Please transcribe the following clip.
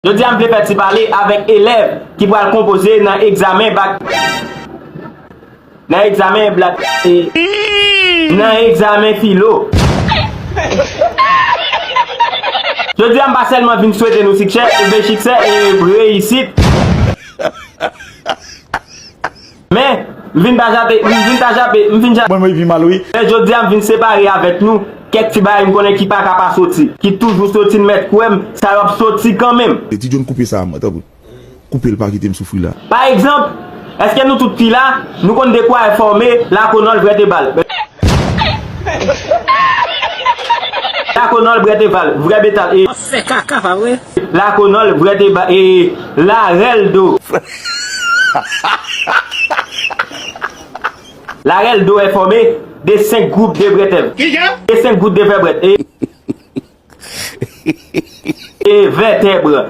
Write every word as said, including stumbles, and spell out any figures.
Jodi a m vle fè ti pale avèk elèv ki pral konpoze nan egzamen bak, nan egzamen bak, e, nan egzamen filo. Jodi a m pa sèlman vin swete nou siksè, e ben siksè e reyisit. Men, m vin pa jape, m vin pa jape, m vin jape. Mwen, mwen, vi mal, wi. Men jodi a, m vin separe avèk nou kèk ti bagay m konnen ki pa ka pa soti, ki toujou soti, n mèt kwè m, sa yo ap soti kanmenm. E ti John, koupe sa, mwen, tanpri. Koupe l, pa kite m soufri la. Pa egzanp, èske nou tout ki la, nou konn de kwa enfòme, lakonòl, vrè te bal? Lakonòl, vrè te bal, vrè betal, e. Fè kaka, pa vre? Lakonòl, vrè te bal, e. Larèl do. Larèl do enfòme de senk gwoup de brètèv. Kijan? De senk gwoup de vèbrèt. E, e vètèbre.